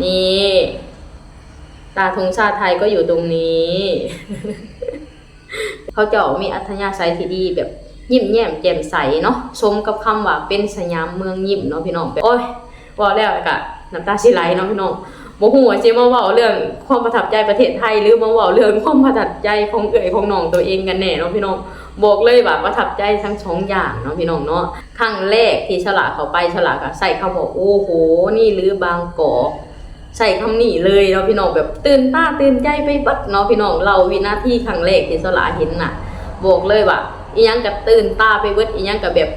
ນີ້ ตราธงชาติไทยก็อยู่ตรงนี้ เขาเจ้ามีอัธยาศัยที่ดี แบบยิ้มแย้มแจ่มใสเนาะ สมกับคำว่าเป็นสยามเมืองยิ้มเนาะพี่น้อง แบบ โอ๊ย เว้าแล้วก็น้ำตาสิไหลเนาะพี่น้อง บ่ฮู้ว่าสิมาเว้าเรื่องความประทับใจประเทศไทย หรือมาเว้าเรื่องความประทับใจของเอื้อยของน้องตัวเองกันแน่เนาะพี่น้อง บอกเลยว่าประทับใจทั้งสองอย่างเนาะพี่น้องเนาะ ครั้งแรกที่สลาเข้าไป สลาก็ใช้คำว่า โอ้โห นี่หรือบางกอก ใช้คำนี้เลยเนาะพี่น้อง แบบตื่นตาตื่นใจไปเบิดเนาะพี่น้อง เล่าวินาทีครั้งแรกที่สลาเห็นน่ะ บอกเลยว่า อีหยังก็ตื่นตาไปเบิด อีหยังก็แบบ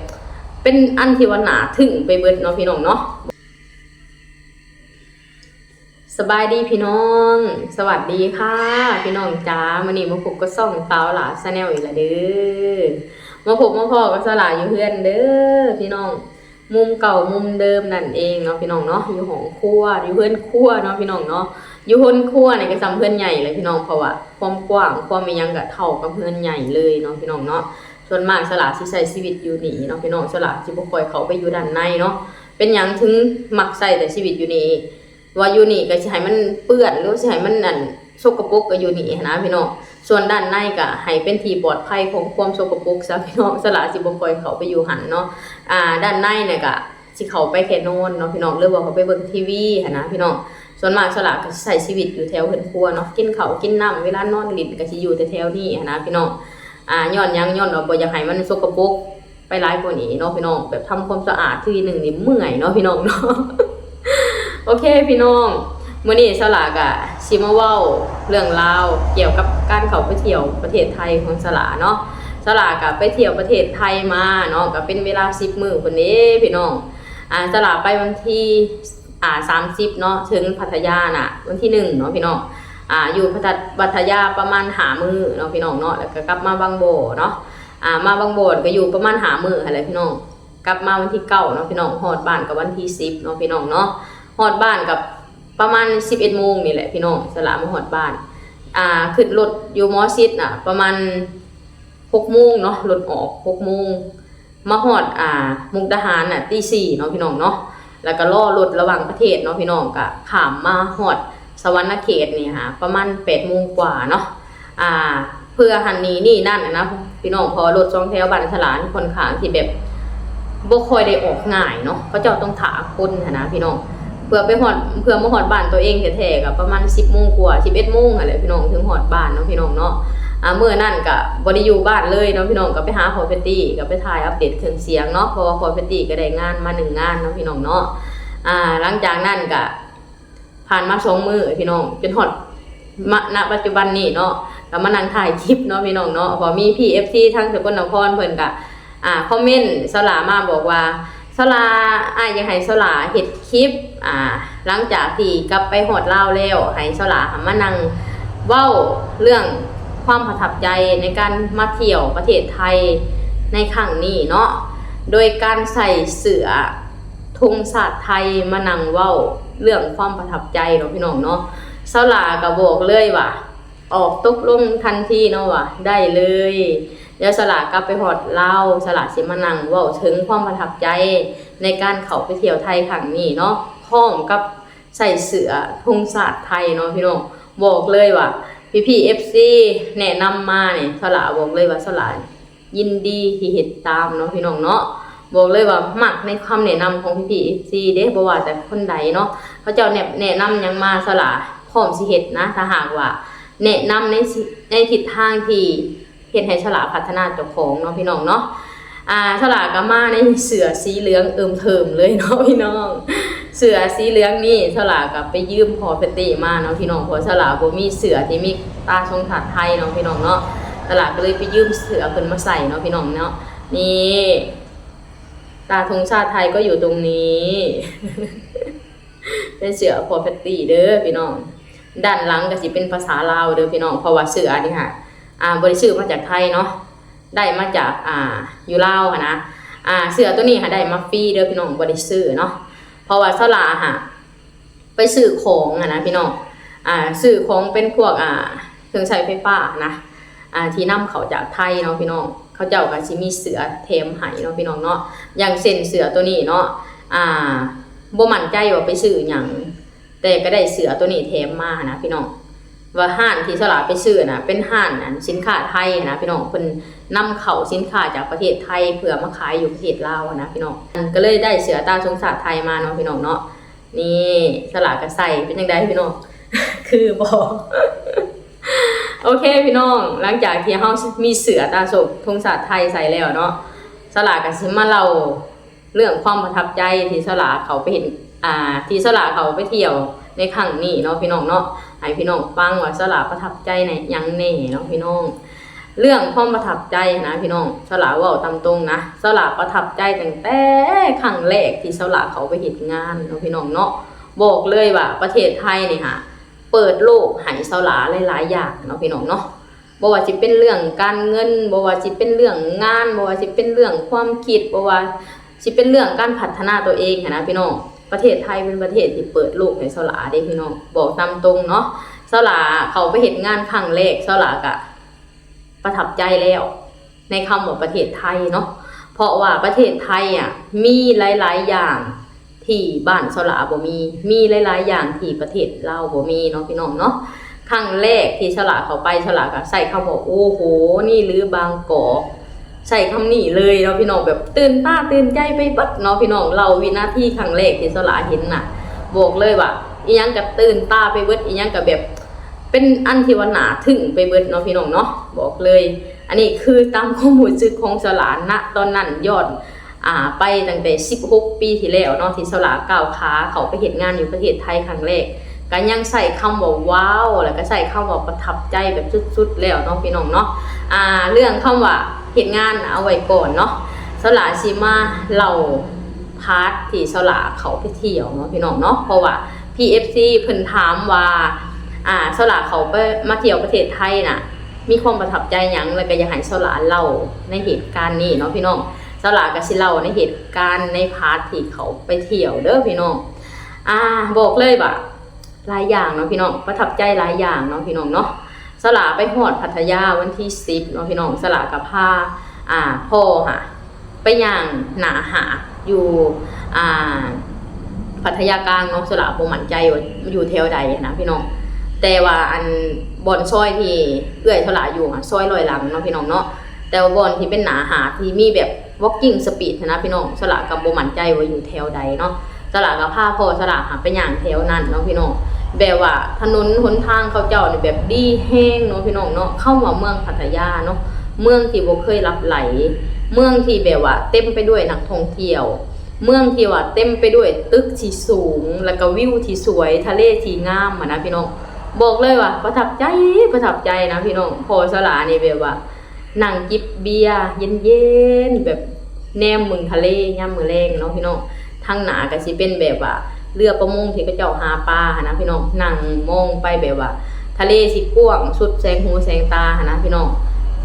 เป็นอันที่ว่าน่าทึ่งไปเบิดเนาะพี่น้องเนาะ สบายดีพี่น้อง สวัสดีค่ะ พี่น้องจ๋า มื้อนี้มาพบกับช่องสาวหลา Channel อีกแล้วเด้อ มาพบมาพ้อกับสาวหลาอยู่เฮือนเด้อพี่น้อง มุมเก่ามุมเดิมนั่นเองเนาะพี่น้องเนาะ อยู่ห้องครัว อยู่เฮือนครัวเนาะพี่น้องเนาะ อยู่เฮือนครัวนี่ก็ส่ำเฮือนใหญ่แหละพี่น้อง เพราะว่าความกว้างความอีหยังก็เท่ากับเฮือนใหญ่เลยเนาะพี่น้องเนาะ ส่วนมากสาวหลาสิใช้ชีวิตอยู่นี่เนาะพี่น้อง สาวหลาสิบ่ค่อยเข้าไปอยู่ด้านในเนาะ เป็นหยังถึงมักใช้แต่ชีวิตอยู่นี่ ว่าอยู่นี่ก็สิให้มันเปื้อน หรือว่าสิให้มัน อั่น สกปรกก็อยู่นี่หั้นนะพี่น้อง ส่วนด้านในก็ให้เป็นที่ปลอดภัยของความสกปรกซะพี่น้อง สาวหลาสิบ่ค่อยเข้าไปอยู่หั่นเนาะ อ่า ด้านในเนี่ยก็สิเข้าไปแค่นอนเนาะพี่น้อง หรือว่าเข้าไปเบิ่งทีวีหั้นนะพี่น้อง ส่วนมากสาวหลาก็สิใช้ชีวิตอยู่แถวเฮือนครัวเนาะ กินข้าวกินน้ำ เวลานอนหลิ้นก็สิอยู่แถวๆนี้หั้นนะพี่น้อง อ่า ย้อนหยัง ย้อนว่าบ่อยากให้มันสกปรก ไปหลายกว่านี้เนาะพี่น้อง แบบทำความสะอาดทีหนึ่งนี่เมื่อยเนาะพี่น้องเนาะ โอเคพี่น้อง มื้อนี้สาวหลาก็สิมาเว้าเรื่องราวเกี่ยวกับการเข้าไปเที่ยวประเทศไทยของสาวหลาเนาะ สาวหลาก็ไปเที่ยวประเทศไทยมาเนาะ ก็เป็นเวลาสิบมื้อพุ้นเด้พี่น้อง อ่า สาวหลาไปวันที่ อ่า สามสิบเนาะ ถึงพัทยาน่ะ วันที่หนึ่งเนาะพี่น้อง อ่า อยู่พัท- พัทยาประมาณห้ามื้อเนาะพี่น้องเนาะ แล้วก็กลับมาบางบ่อเนาะ อ่า มาบางบ่อก็อยู่ประมาณห้ามื้อหั้นแหละพี่น้อง กลับมาวันที่เก้าเนาะพี่น้อง ฮอดบ้านก็วันที่สิบเนาะพี่น้องเนาะ ฮอดบ้านก็ประมาณสิบเอ็ดโมงนี่แหละพี่น้อง สาวหลามาฮอดบ้าน อ่า ขึ้นรถอยู่หมอชิตน่ะ ประมาณหกโมงเนาะ รถออกหกโมง มาฮอด อ่า มุกดาหารน่ะ ตีสี่เนาะพี่น้องเนาะ แล้วก็รอรถระหว่างประเทศเนาะพี่น้อง ก็ข้ามมาฮอดสะหวันนะเขตนี่หา ประมาณแปดโมงกว่าเนาะ อ่า เพื่อหั้นนี่นี่นั่นหั้นนะพี่น้อง เพราะว่ารถสองแถวบ้านสาวหลานี่ค่อนข้างที่แบบบ่ค่อยได้ออกง่ายเนาะ เขาเจ้าต้องถ่าคนหั้นนะพี่น้อง เพื่อไปฮอด เพื่อมาฮอดบ้านตัวเองแท้ๆ ก็ประมาณสิบโมงกว่า สิบเอ็ดโมงหั้นแหละพี่น้อง ถึงฮอดบ้านเนาะพี่น้องเนาะ อ่า มื้อนั้นก็บ่ได้อยู่บ้านเลยเนาะพี่น้อง ก็ไปหาพ่อแพตตี้ ก็ไปถ่ายอัปเดตเครื่องเสียงเนาะ เพราะว่าพ่อแพตตี้ก็ได้งานมาหนึ่งงานเนาะพี่น้องเนาะ อ่า หลังจากนั้นก็ผ่านมาสองมื้อพี่น้อง จนฮอด มา ณ ปัจจุบันนี้เนาะ ก็มานั่งถ่ายคลิปเนาะพี่น้องเนาะ เพราะมีพี่ เอฟซี ทางสกลนครเพิ่นก็ อ่า คอมเมนต์สาวหลามาบอกว่า สาวหลา อ้ายอยากให้สาวหลาเฮ็ดคลิป อ่า หลังจากที่กลับไปฮอดลาวแล้ว ให้สาวหลามานั่งเว้าเรื่องความประทับใจในการมาเที่ยวประเทศไทยในครั้งนี้เนาะ โดยการใส่เสื้อธงชาติไทยมานั่งเว้าเรื่องความประทับใจเนาะพี่น้องเนาะ สาวหลาก็บอกเลยว่า ออกตกลงทันทีเนาะว่า ได้เลย เดี๋ยวสาวหลากลับไปฮอดลาว สาวหลาสิมานั่งเว้าถึงความประทับใจในการเข้าไปเที่ยวไทยครั้งนี้เนาะ พร้อมกับใส่เสื้อธงชาติไทยเนาะพี่น้อง บอกเลยว่า พี่ๆ เอฟซี แนะนำมานี่ สาวหลาบอกเลยว่าสาวหลา ยินดีที่เฮ็ดตามเนาะพี่น้องเนาะ บอกเลยว่ามักในคำแนะนำของพี่ๆ เอฟซี เด้ บ่ว่าแต่คนใดเนาะ เขาเจ้าแนะ- แนะนำหยังมาสาวหลาพร้อมสิเฮ็ดนะ ถ้าหากว่าแนะนำในสิ- ในทิศทางที่เฮ็ดให้สาวหลาพัฒนาเจ้าของเนาะพี่น้องเนาะ อ่า สาวหลาก็มาในเสื้อสีเหลืองเอิ่มเทิ่มเลยเนาะพี่น้อง เสื้อสีเหลืองนี่สาวหลาก็ไปยืมพ่อแพตตี้มาเนาะพี่น้อง เพราะสาวหลาบ่มีเสื้อที่มีตราธงชาติไทยเนาะพี่น้องเนาะ สาวหลาก็เลยไปยืมเสื้อเพิ่นมาใส่เนาะพี่น้องเนาะ นี่ ตราธงชาติไทยก็อยู่ตรงนี้ เป็นเสื้อพ่อแพตตี้เด้อพี่น้อง ด้านหลังก็สิเป็นภาษาลาวเด้อพี่น้อง เพราะว่าเสื้อนี่ค่ะ อ่า บ่ได้ซื้อมาจากไทยเนาะ ได้มาจาก อ่า อยู่ลาวหั้นนะ อ่า เสื้อตัวนี้ค่ะได้มาฟรีเด้อพี่น้อง บ่ได้ซื้อเนาะ เพราะว่าสาวหลาค่ะ ไปซื้อของหั้นนะพี่น้อง อ่า ซื้อของเป็นพวก อ่า เครื่องใช้ไฟฟ้าหั้นนะ อ่า ที่นำเข้าจากไทยเนาะพี่น้อง เขาเจ้าก็สิมีเสื้อแถมให้เนาะพี่น้องเนาะ อย่างเช่นเสื้อตัวนี้เนาะ อ่า บ่มั่นใจว่าไปซื้อหยัง ແຕ່ກໍໄດ້ເສື້ອໂຕນີ້ແຖມມານະພີ່ນ້ອງ ວ່າຮ້ານທີ່ສາວຫຼ້າໄປຊື້ນະ ເປັນຮ້ານອັນສິນຄ້າໄທນະພີ່ນ້ອງ ເພິ່ນນຳເຂົ້າສິນຄ້າຈາກປະເທດໄທ ເພື່ອມາຂາຍຢູ່ປະເທດລາວນະພີ່ນ້ອງ ກໍເລີຍໄດ້ເສື້ອຕາຊົງຊາດໄທມາເນາະພີ່ນ້ອງເນາະ. ນີ້ສາວຫຼ້າກໍໃສ່ ເປັນຈັ່ງໃດພີ່ນ້ອງ ຄືບໍ່? ໂອເຄພີ່ນ້ອງ ຫຼັງຈາກທີ່ເຮົາມີເສື້ອຕາຊົງ ຊົງຊາດໄທໃສ່ແລ້ວເນາະ ສາວຫຼ້າກໍຊິມາເລົ່າເລື່ອງຄວາມປະທັບໃຈທີ່ສາວຫຼ້າເຂົ້າໄປເຮັດ ອ່າ ທີ່ສາວຫຼ້າເຂົ້າໄປທ່ຽວໃນຄັ້ງນີ້ເນາະພີ່ນ້ອງເນາະ ໃຫ້ພີ່ນ້ອງຟັງວ່າສາວຫຼ້າປະທັບໃຈໃນຫຍັງແດ່ເນາະພີ່ນ້ອງ. ເລື່ອງຄວາມປະທັບໃຈນະພີ່ນ້ອງ ສາວຫຼ້າເວົ້າຕາມຕົງນະ ສາວຫຼ້າປະທັບໃຈຕັ້ງແຕ່ຄັ້ງແລກທີ່ສາວຫຼ້າເຂົ້າໄປເຮັດງານເນາະພີ່ນ້ອງເນາະ. ບອກເລີຍວ່າປະເທດໄທນີ້ຫາ ເປີດໂລກໃຫ້ສາວຫຼ້າຫຼາຍໆຢ່າງເນາະພີ່ນ້ອງເນາະ ບໍ່ວ່າຊິເປັນເລື່ອງການເງິນ ບໍ່ວ່າຊິເປັນເລື່ອງງານ ບໍ່ວ່າຊິເປັນເລື່ອງຄວາມຄິດ ບໍ່ວ່າຊິເປັນເລື່ອງການພັດທະນາຕົວເອງຫັ້ນນະພີ່ນ້ອງ. ປະເທດໄທເປັນປະເທດທີ່ເປີດໂລກໃຫ້ສາວຫຼ້າເດ້ພີ່ນ້ອງ ບອກຕາມຕົງເນາະ. ສາວຫຼ້າເຂົ້າໄປເຮັດງານຄັ້ງແລກ ສາວຫຼ້າກະປະທັບໃຈແລ້ວ ໃນຄຳວ່າປະເທດໄທເນາະ ເພາະວ່າປະເທດໄທອະ ມີຫຼາຍໆຢ່າງທີ່ບ້ານສາວຫຼ້າບໍ່ມີ ມີຫຼາຍໆຢ່າງທີ່ປະເທດລາວບໍ່ມີເນາະພີ່ນ້ອງເນາະ. ຄັ້ງແລກທີ່ສາວຫຼ້າເຂົ້າໄປ ສາວຫຼ້າກໍໃຊ້ຄຳວ່າ ໂອ້ໂຫ ນີ້ຫຼືບາງກອກ ໃຊ້ຄຳນີ້ເລີຍເນາະພີ່ນ້ອງ ແບບຕື່ນຕາຕື່ນໃຈໄປເບິດເນາະພີ່ນ້ອງ. ເລົ່າວິນາທີຄັ້ງແລກທີ່ສາວຫຼ້າເຫັນນະ ບອກເລີຍວ່າ ອີ່ຫຍັງກໍຕື່ນຕາໄປເບິດ ອີ່ຫຍັງກໍແບບ ເປັນອັນທີ່ວ່າໜ້າທຶ່ງໄປເບິດເນາະພີ່ນ້ອງເນາະ ບອກເລີຍ. ອັນນີ້ຄືຕາມຄວາມຮູ້ສຶກຂອງສາວຫຼ້ານະຕອນນັ້ນ ຍ້ອນ ອ່າ ໄປຕັ້ງແຕ່ສິບຫົກປີທີ່ແລ້ວເນາະ ທີ່ສາວຫຼ້າກ້າວຂາເຂົ້າໄປເຮັດງານຢູ່ປະເທດໄທຄັ້ງແລກ ກໍຍັງໃຊ້ຄຳວ່າ ວ້າວ ແລ້ວກໍໃຊ້ຄຳວ່າປະທັບໃຈແບບສຸດໆແລ້ວເນາະພີ່ນ້ອງເນາະ. ອ່າ ເລື່ອງຄຳວ່າເຮັດງານເອົາໄວ້ກ່ອນເນາະ ສາວຫຼ້າຊິມາເລົ່າພາດທີ່ສາວຫຼ້າເຂົ້າໄປທ່ຽວເນາະພີ່ນ້ອງເນາະ ເພາະວ່າ ພີເອັຟຊີ ເພິ່ນຖາມວ່າ ອ່າ ສາວຫຼ້າເຂົ້າໄປ ມາທ່ຽວປະເທດໄທນະ ມີຄວາມປະທັບໃຈຫຍັງ ແລ້ວກໍຢາກໃຫ້ສາວຫຼ້າເລົ່າໃນເຫດການນີ້ເນາະພີ່ນ້ອງ. ສາວຫຼ້າກໍຊິເລົ່າໃນເຫດການໃນພາດທີ່ເຂົ້າໄປທ່ຽວເດີພີ່ນ້ອງ. ອ່າ ບອກເລີຍວ່າຫຼາຍຢ່າງເນາະພີ່ນ້ອງ ປະທັບໃຈຫຼາຍຢ່າງເນາະພີ່ນ້ອງເນາະ. ສາວຫຼ້າໄປຮອດພັດທະຍາວັນທີສິບເນາະພີ່ນ້ອງ ສາວຫຼ້າກໍພາ ອ່າ ພໍ່ຫາ ໄປຍ່າງໜ້າຫາດຢູ່ ອ່າ ພັດທະຍາກາງເນາະ ສາວຫຼ້າບໍ່ໝັ້ນໃຈວ່າຢູ່ແຖວໃດຫັ້ນນະພີ່ນ້ອງ. ແຕ່ວ່າອັນບ່ອນຊອຍທີ່ເອື້ອຍສາວຫຼ້າຢູ່ຫະ ຊອຍລອຍຫຼັງເນາະພີ່ນ້ອງເນາະ ແຕ່ວ່າບ່ອນທີ່ເປັນໜ້າຫາດທີ່ມີແບບ ວອກກິ້ງສະປີດຫັ້ນນະພີ່ນ້ອງ ສາວຫຼ້າກໍບໍ່ໝັ້ນໃຈວ່າຢູ່ແຖວໃດເນາະ. ສາວຫຼ້າກໍພາພໍ່ສາວຫຼ້າຫາໄປຍ່າງແຖວນັ້ນເນາະພີ່ນ້ອງ ແບບວ່າຖະໜົນຫົນທາງເຂົາເຈົ້ານີ້ແບບດີແຮງເນາະພີ່ນ້ອງເນາະ. ຄຳວ່າເມືອງພັດທະຍາເນາະ ເມືອງທີ່ບໍ່ເຄີຍຫຼັບໄຫຼ ເມືອງທີ່ແບບວ່າເຕັມໄປດ້ວຍນັກທ່ອງທ່ຽວ ເມືອງທີ່ວ່າເຕັມໄປດ້ວຍຕຶກທີ່ສູງ ແລ້ວກໍວິວທີ່ສວຍ ທະເລທີ່ງາມຫັ້ນນະພີ່ນ້ອງ. ບອກເລີຍວ່າປະທັບໃຈ ປະທັບໃຈນະພີ່ນ້ອງ. ພໍ່ສາວຫຼ້ານີ້ແບບວ່ານັ່ງຈິບເບຍເຢັນໆ ແບບແນມເບິ່ງທະເລຍາມມື້ແລງເນາະພີ່ນ້ອງ. ທາງໜ້າກໍຊິເປັນແບບວ່າເຮືອປະມົງທີ່ເຂົາເຈົ້າຫາປາຫັ້ນນະພີ່ນ້ອງ ນັ່ງມອງໄປແບບວ່າທະເລຊິກວ້າງສຸດແສງຫູແສງຕາຫັ້ນນະພີ່ນ້ອງ.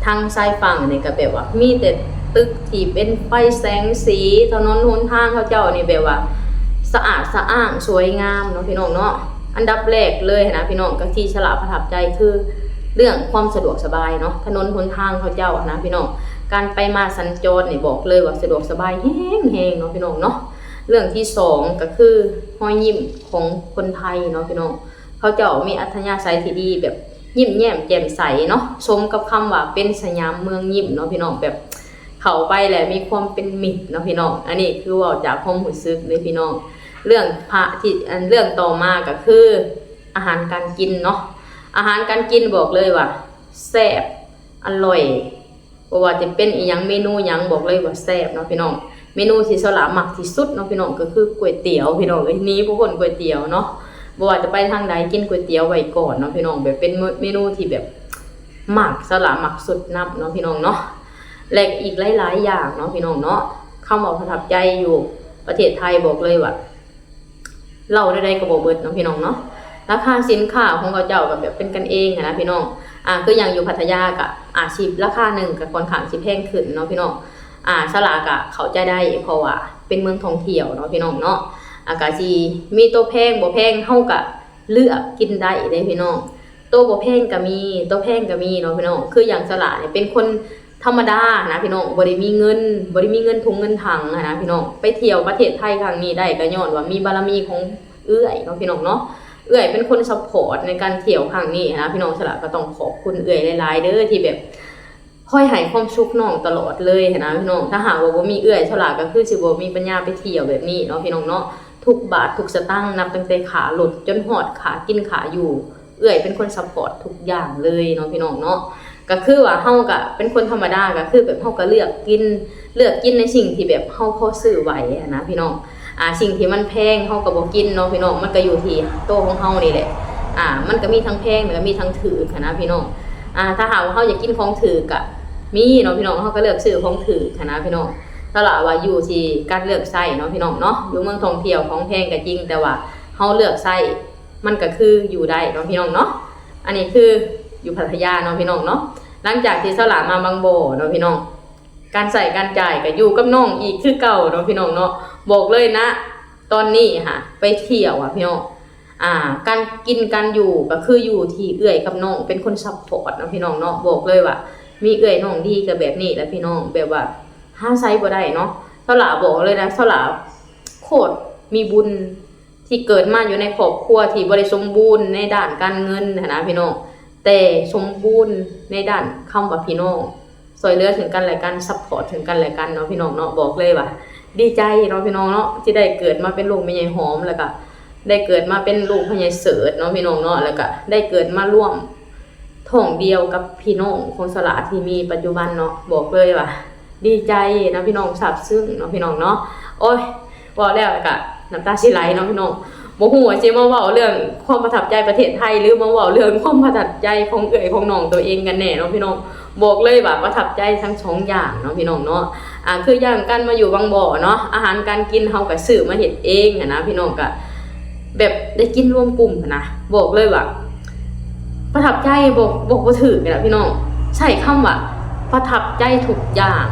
ທາງຊາຍຝັ່ງນີ້ກໍແບບວ່າມີແຕ່ຕຶກທີ່ເປັນໄຟແສງສີ ຖະໜົນຫົນທາງເຂົາເຈົ້ານີ້ແບບວ່າສະອາດສະອ້າງສວຍງາມເນາະພີ່ນ້ອງເນາະ. ອັນດັບແລກເລີຍຫັ້ນນະພີ່ນ້ອງ ກໍທີ່ສາວຫຼ້າປະທັບໃຈຄືເລື່ອງຄວາມສະດວກສະບາຍເນາະ ຖະໜົນຫົນທາງເຂົາເຈົ້າຫັ້ນນະພີ່ນ້ອງ. ການໄປມາສັນຈອນນີ້ບອກເລີຍວ່າສະດວກສະບາຍແຮງໆເນາະພີ່ນ້ອງເນາະ. ເລື່ອງທີສອງກໍຄືຮອຍຍິ້ມຂອງຄົນໄທເນາະພີ່ນ້ອງ ເຂົາເຈົ້າມີອັດທະຍາໄສທີ່ດີ ແບບຍິ້ມແຍ້ມແຈ່ມໃສເນາະ ສົມກັບຄຳວ່າເປັນສະຫຍາມເມືອງຍິ້ມເນາະພີ່ນ້ອງ. ແບບເຂົ້າໄປແລ້ວມີຄວາມເປັນມິດເນາະພີ່ນ້ອງ. ອັນນີ້ຄືເວົ້າຈາກຄວາມຮູ້ສຶກເດ້ພີ່ນ້ອງ. ເລື່ອງພະທີ່ ອັນເລື່ອງຕໍ່ມາກໍຄືອາຫານການກິນເນາະ ອາຫານການກິນບອກເລີຍວ່າແຊບ ອະລ່ອຍ ບໍ່ວ່າຈະເປັນອີ່ຫຍັງ ເມນູຫຍັງ ບອກເລີຍວ່າແຊບເນາະພີ່ນ້ອງ. ເມນູທີ່ສາວຫຼ້າມັກທີ່ສຸດເນາະພີ່ນ້ອງ ກໍຄືກ໋ວຍຕຽວພີ່ນ້ອງເອີຍ. ໜີບໍ່ພົ້ນກ໋ວຍຕຽວເນາະ ບໍ່ວ່າຈະໄປທາງໃດກິນກ໋ວຍຕຽວໄວ້ກ່ອນເນາະພີ່ນ້ອງ. ແບບເປັນເມ ເມນູທີ່ແບບມັກ ສາວຫຼ້າມັກສຸດນຳເນາະພີ່ນ້ອງເນາະ. ແລະ ອີກຫຼາຍໆຢ່າງເນາະພີ່ນ້ອງເນາະ. ຄຳວ່າປະທັບໃຈຢູ່ປະເທດໄທບອກເລີຍວ່າ ເລົ່າແນວໃດກໍບໍ່ເບິດເນາະພີ່ນ້ອງເນາະ. ລາຄາສິນຄ້າຂອງເຂົາເຈົ້າກໍແບບເປັນກັນເອງຫັ້ນນະພີ່ນ້ອງ. ອ່າ ຄືຢ່າງຢູ່ພັດທະຍາກໍອາດຊິລາຄາໜຶ່ງກໍຄ່ອນຂ້າງຊິແພງຂຶ້ນເນາະພີ່ນ້ອງ. ອ່າ ສາວຫຼ້າກໍເຂົ້າໃຈໄດ້ ເພາະວ່າເປັນເມືອງທ່ອງທ່ຽວເນາະພີ່ນ້ອງເນາະ. ອ່າ ກໍຊິມີໂຕແພງບໍ່ແພງ ເຮົາກໍເລືອກກິນໄດ້ເດ້ພີ່ນ້ອງ. ໂຕບໍ່ແພງກໍມີ ໂຕແພງກໍມີເນາະພີ່ນ້ອງ. ຄືຢ່າງສາວຫຼ້ານີ້ເປັນຄົນ ທຳມະດາຫັ້ນນະພີ່ນ້ອງ ບໍ່ໄດ້ມີເງິນ ບໍ່ໄດ້ມີເງິນທຸງເງິນຖັງຫັ້ນນະພີ່ນ້ອງ. ໄປທ່ຽວປະເທດໄທຄັ້ງນີ້ໄດ້ ກໍຍ້ອນວ່າມີບາລະມີຂອງເອື້ອຍເນາະພີ່ນ້ອງເນາະ. ເອື້ອຍເປັນຄົນຊັບພອດໃນການທ່ຽວຄັ້ງນີ້ນະພີ່ນ້ອງ. ສະຫຼາກໍຕ້ອງຂອບຄຸນເອື້ອຍຫຼາຍໆເດີ ທີ່ແບບຄອຍໃຫ້ຄວາມສຸກນ້ອງຕະຫຼອດເລີຍນະພີ່ນ້ອງ. ຖ້າຫາກວ່າບໍ່ມີເອື້ອຍ ສະຫຼາກໍຄືຊິບໍ່ມີປັນຍາໄປທ່ຽວແບບນີ້ເນາະພີ່ນ້ອງເນາະ. ທຸກບາດທຸກສະຕັງ ນັບຕັ້ງແຕ່ຄ່າລົດຈົນຮອດຄ່າກິນຄ່າຢູ່ ເອື້ອຍເປັນຄົນຊັບພອດທຸກຢ່າງເລີຍເນາະພີ່ນ້ອງເນາະ. ກໍຄືວ່າເຮົາກໍເປັນຄົນທຳມະດາ ກໍຄືແບບເຮົາກໍເລືອກກິນ ເລືອກກິນໃນສິ່ງທີ່ແບບເຮົາພໍຊື້ໄຫວຫັ້ນນະພີ່ນ້ອງ. ອ່າ ສິ່ງທີ່ມັນແພງເຮົາກໍບໍ່ກິນເນາະພີ່ນ້ອງ ມັນກໍຢູ່ທີ່ໂຕຂອງເຮົານີ້ແຫຼະ. ອ່າ ມັນກໍມີທັງແພງ ແລ້ວກໍມີທັງຖືກຫັ້ນນະພີ່ນ້ອງ. ອ່າ ຖ້າຫາກວ່າເຮົາຢາກກິນຂອງຖືກກໍມີເນາະພີ່ນ້ອງ ເຮົາກໍເລືອກຊື້ຂອງຖືກຫັ້ນນະພີ່ນ້ອງ. ສະຫຼາວ່າຢູ່ທີ່ການເລືອກໃຊ້ເນາະພີ່ນ້ອງເນາະ. ຢູ່ເມືອງທ່ອງທ່ຽວຂອງແພງກໍຈິງ ແຕ່ວ່າເຮົາເລືອກໃຊ້ ມັນກໍຄືຢູ່ໄດ້ເນາະພີ່ນ້ອງເນາະ. ອັນນີ້ຄືຢູ່ພັດທະຍາເນາະພີ່ນ້ອງເນາະ. ຫຼັງຈາກທີ່ສະຫຼາມາບາງບໍ່ເນາະພີ່ນ້ອງ ການໃຊ້ການຈ່າຍກໍຢູ່ກັບນ້ອງອີກຄືເກົ່າເນາະພີ່ນ້ອງເນາະ. ບອກເລີຍນະ ຕອນນີ້ຫາໄປທ່ຽວອະພີ່ນ້ອງ ອ່າ ການກິນການຢູ່ກໍຄືຢູ່ທີ່ເອື້ອຍກັບນ້ອງເປັນຄົນຊັບພອດເນາະພີ່ນ້ອງເນາະ. ບອກເລີຍວ່າມີເອື້ອຍນ້ອງດີກໍແບບນີ້ແຫຼະພີ່ນ້ອງ ແບບວ່າຫາໃສບໍ່ໄດ້ເນາະ. ສະຫຼາບອກເລີຍນະ ສະຫຼາໂຄດມີບຸນ ທີ່ເກີດມາຢູ່ໃນຄອບຄົວທີ່ບໍ່ໄດ້ສົມບູນໃນດ້ານການເງິນຫັ້ນນະພີ່ນ້ອງ ແຕ່ສົມບູນໃນດ້ານຄຳວ່າພີ່ນ້ອງ ຊ່ວຍເຫຼືອເຖິງກັນແລະກັນ ຊັບພອດເຖິງກັນແລະກັນເນາະພີ່ນ້ອງເນາະ. ບອກເລີຍວ່າດີໃຈເນາະພີ່ນ້ອງເນາະ ທີ່ໄດ້ເກີດມາເປັນລູກແມ່ໃຫຍ່ຫອມ ແລ້ວກະໄດ້ເກີດມາເປັນລູກພໍ່ໃຫຍ່ເສີດເນາະພີ່ນ້ອງເນາະ ແລ້ວກະໄດ້ເກີດມາຮ່ວມ ທ້ອງດຽວກັບພີ່ນ້ອງຂອງສະຫຼາທີ່ມີປັດຈຸບັນເນາະ. ບອກເລີຍວ່າດີໃຈນະພີ່ນ້ອງ ຊາບຊຶ້ງເນາະພີ່ນ້ອງເນາະ. ໂອ້ຍ ເວົ້າແລ້ວກະນ້ຳຕາຊິໄຫຼເນາະພີ່ນ້ອງ. ບໍ່ຮູ້ວ່າຊິມາເວົ້າເລື່ອງຄວາມປະທັບໃຈປະເທດໄທ ຫຼືມາເວົ້າເລື່ອງຄວາມປະທັບໃຈຂອງເອື້ອຍຂອງນ້ອງໂຕເອງກັນແນ່ເນາະພີ່ນ້ອງ. ບອກເລີຍວ່າປະທັບໃຈທັງສອງຢ່າງເນາະພີ່ນ້ອງເນາະ. ອ່າ ຄືຢ່າງການມາຢູ່ບາງບໍ່ເນາະ ອາຫານການກິນເຮົາກະຊື້ມາເຮັດເອງຫັ້ນນະພີ່ນ້ອງ ກະ ແບບໄດ້ກິນລວມກຸ່ມຫັ້ນນະ ບອກເລີຍວ່າປະທັບໃຈ ບອກ ບອກບໍ່ຖືກນີ້ລະພີ່ນ້ອງ. ໃຊ້ຄຳວ່າປະທັບໃຈທຸກຢ່າງ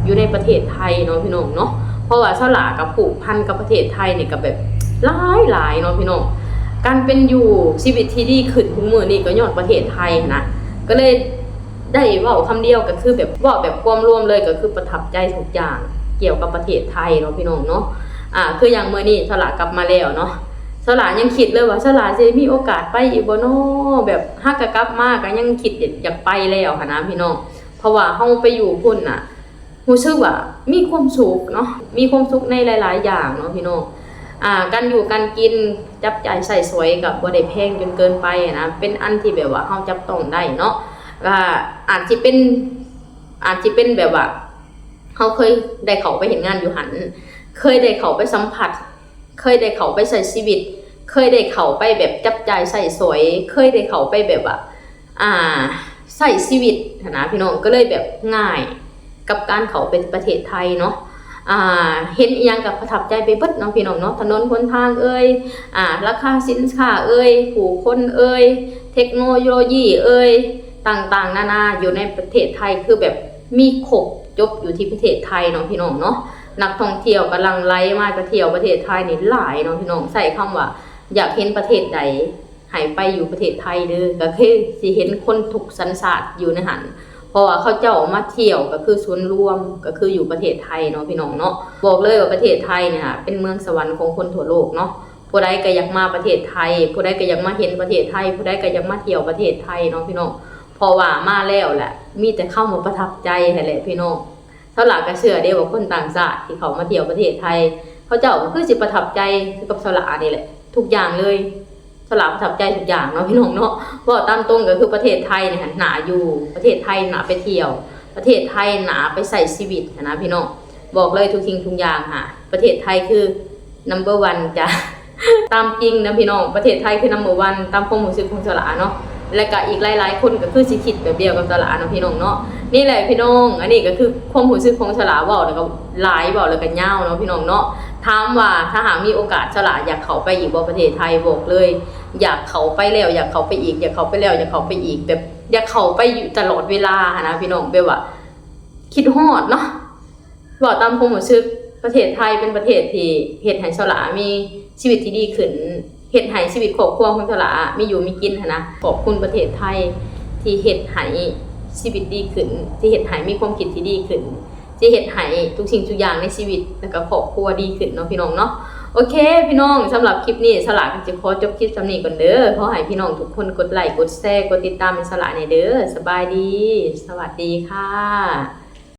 ຢູ່ໃນປະເທດໄທເນາະພີ່ນ້ອງເນາະ. ເພາະວ່າສາວຫຼ້າກໍຜູກພັນກັບປະເທດໄທນີ້ກໍແບບຫຼາຍໆເນາະພີ່ນ້ອງ. ການເປັນຢູ່ຊີວິດທີ່ດີຂຶ້ນທຸກມື້ນີ້ກໍຍ້ອນປະເທດໄທຫັ້ນນະ ກໍເລີຍ ໄດ້ເວົ້າຄຳດຽວ ກໍຄືແບບເວົ້າແບບຄວາມລວມເລີຍ ກໍຄືປະທັບໃຈທຸກຢ່າງກ່ຽວກັບປະເທດໄທເນາະພີ່ນ້ອງເນາະ. ອ່າ ຄືຢ່າງມື້ນີ້ສາວຫຼ້າກັບມາແລ້ວເນາະ ສາວຫຼ້າຍັງຄິດເລີຍວ່າສາວຫຼ້າຊິມີໂອກາດໄປອີກບໍ່ນໍ ແບບຫາກະກັບມາກໍຍັງຄິດຢາກ ຢາກໄປແລ້ວຫັ້ນນະພີ່ນ້ອງ. ເພາະວ່າເຮົາໄປຢູ່ພຸ້ນນະ ຮູ້ສຶກວ່າມີຄວາມສຸກເນາະ ມີຄວາມສຸກໃນຫຼາຍໆຢ່າງເນາະພີ່ນ້ອງ. ອ່າ ການຢູ່ການກິນ ຈັບຈ່າຍໃຊ້ສອຍກໍບໍ່ໄດ້ແພງຈົນເກີນໄປນະ ເປັນອັນທີ່ແບບວ່າເຮົາຈັບຕ້ອງໄດ້ເນາະ. ກໍອາດຊິເປັນ ອາດຊິເປັນແບບວ່າເຮົາເຄີຍໄດ້ເຂົ້າໄປເຮັດງານຢູ່ຫັ້ນ ເຄີຍໄດ້ເຂົ້າໄປສຳຜັດ ເຄີຍໄດ້ເຂົ້າໄປໃຊ້ຊີວິດ ເຄີຍໄດ້ເຂົ້າໄປແບບຈັບຈ່າຍໃຊ້ສອຍ ເຄີຍໄດ້ເຂົ້າໄປແບບວ່າ ອ່າ ໃຊ້ຊີວິດຫັ້ນນະພີ່ນ້ອງ ກໍເລີຍແບບງ່າຍກັບການເຂົ້າໄປປະເທດໄທເນາະ. ອ່າ ເຫັນອີ່ຫຍັງກໍປະທັບໃຈໄປເບິດເນາະພີ່ນ້ອງເນາະ ຖະໜົນຫົນທາງເອີຍ ອ່າ ລາຄາສິນຄ້າເອີຍ ຜູ້ຄົນເອີຍ ເທັກໂນໂລຢີເອີຍ ຕ່າງໆນານາ ຢູ່ໃນປະເທດໄທ ຄືແບບມີຄົບຈົບຢູ່ທີ່ປະເທດໄທເນາະພີ່ນ້ອງເນາະ. ນັກທ່ອງທ່ຽວກໍຫຼັ່ງໄຫຼມາຈະທ່ຽວປະເທດໄທນີ້ຫຼາຍເນາະພີ່ນ້ອງ. ໃຊ້ຄຳວ່າຢາກເຫັນປະເທດໃດ ໃຫ້ໄປຢູ່ປະເທດໄທເດີ ກໍຄືຊິເຫັນຄົນທຸກສັນຊາດຢູ່ໃນຫັ້ນ ເພາະວ່າເຂົາເຈົ້າມາທ່ຽວກໍຄືສ່ວນລວມ ກໍຄືຢູ່ປະເທດໄທເນາະພີ່ນ້ອງເນາະ. ບອກເລີຍວ່າປະເທດໄທນີ້ຫາເປັນເມືອງສະຫວັນຂອງຄົນທົ່ວໂລກເນາະ. ຜູ້ໃດກໍຢາກມາປະເທດໄທ ຜູ້ໃດກໍຢາກມາເຫັນປະເທດໄທ ຜູ້ໃດກໍຢາກມາທ່ຽວປະເທດໄທເນາະພີ່ນ້ອງ. ເພາະວ່າມາແລ້ວລະ ມີແຕ່ຄຳວ່າປະທັບໃຈຫັ້ນແຫຼະພີ່ນ້ອງ. ສາວຫຼ້າກໍເຊື່ອເດ້ວ່າຄົນຕ່າງຊາດທີ່ເຂົ້າມາທ່ຽວປະເທດໄທ ເຂົາເຈົ້າກໍຄືຊິປະທັບໃຈຄືກັບສາວຫຼ້ານີ້ແຫຼະ ທຸກຢ່າງເລີຍ. ສາວຫຼ້າປະທັບໃຈທຸກຢ່າງເນາະພີ່ນ້ອງເນາະ. ເວົ້າຕາມຕົງກໍຄືປະເທດໄທນີ້ຫັ້ນໜ້າຢູ່ ປະເທດໄທໜ້າໄປທ່ຽວ ປະເທດໄທໜ້າໄປໃຊ້ຊີວິດຫັ້ນນະພີ່ນ້ອງ. ບອກເລີຍທຸກສິ່ງທຸກຢ່າງຫາ ປະເທດໄທຄື number one ຈ້າ. ຕາມຈິງນະພີ່ນ້ອງ ປະເທດໄທຄື number one ຕາມຄວາມຮູ້ສຶກຂອງສາວຫຼ້າເນາະ. ແລະກະອີກຫຼາຍໆຄົນກໍຄືຊິຄິດແບບດຽວກັບສາວຫຼ້າເນາະພີ່ນ້ອງເນາະ. ນີ້ແຫຼະພີ່ນ້ອງ ອັນນີ້ກໍຄືຄວາມຮູ້ສຶກຂອງສາວຫຼ້າ ເວົ້າແລ້ວກໍຫຼາຍ ເວົ້າແລ້ວກໍຍາວເນາະພີ່ນ້ອງເນາະ. ຖາມວ່າຖ້າຫາກມີໂອກາດ ສາວຫຼ້າຢາກເຂົ້າໄປອີກບໍ່ປະເທດໄທ? ບອກເລີຍ ຢາກເຂົ້າໄປແລ້ວຢາກເຂົ້າໄປອີກ ຢາກເຂົ້າໄປແລ້ວຢາກເຂົ້າໄປອີກ ແບບຢາກເຂົ້າໄປຢູ່ຕະຫຼອດເວລາຫັ້ນນະພີ່ນ້ອງ. ແບບວ່າຄິດຮອດເນາະ. ເວົ້າຕາມຄວາມຮູ້ສຶກ ປະເທດໄທເປັນປະເທດທີ່ເຮັດໃຫ້ສາວຫຼ້າມີຊີວິດທີ່ດີຂຶ້ນ ເຮັດໃຫ້ຊີວິດຄອບຄົວຂອງສາວຫຼ້າມີຢູ່ມີກິນຫັ້ນນະ. ຂອບຄຸນປະເທດໄທທີ່ເຮັດໃຫ້ຊີວິດດີຂຶ້ນ ທີ່ເຮັດໃຫ້ມີຄວາມຄິດທີ່ດີຂຶ້ນ ທີ່ເຮັດໃຫ້ທຸກສິ່ງທຸກຢ່າງໃນຊີວິດ ແລ້ວກໍຄອບຄົວດີຂຶ້ນເນາະພີ່ນ້ອງເນາະ. ໂອເຄພີ່ນ້ອງ, ສຳລັບຄລິບນີ້ ສະຫຼາກໍຊິຂໍຈົບຄລິບສ່ຳນີ້ກ່ອນເດີ. ຂໍໃຫ້ພີ່ນ້ອງທຸກຄົນກົດໄລ ກົດແຊ ກົດຕິດຕາມໃຫ້ສະຫຼາແດ່ເດີ. ສະບາຍດີ, ສະຫວັດດີຄ່ະ.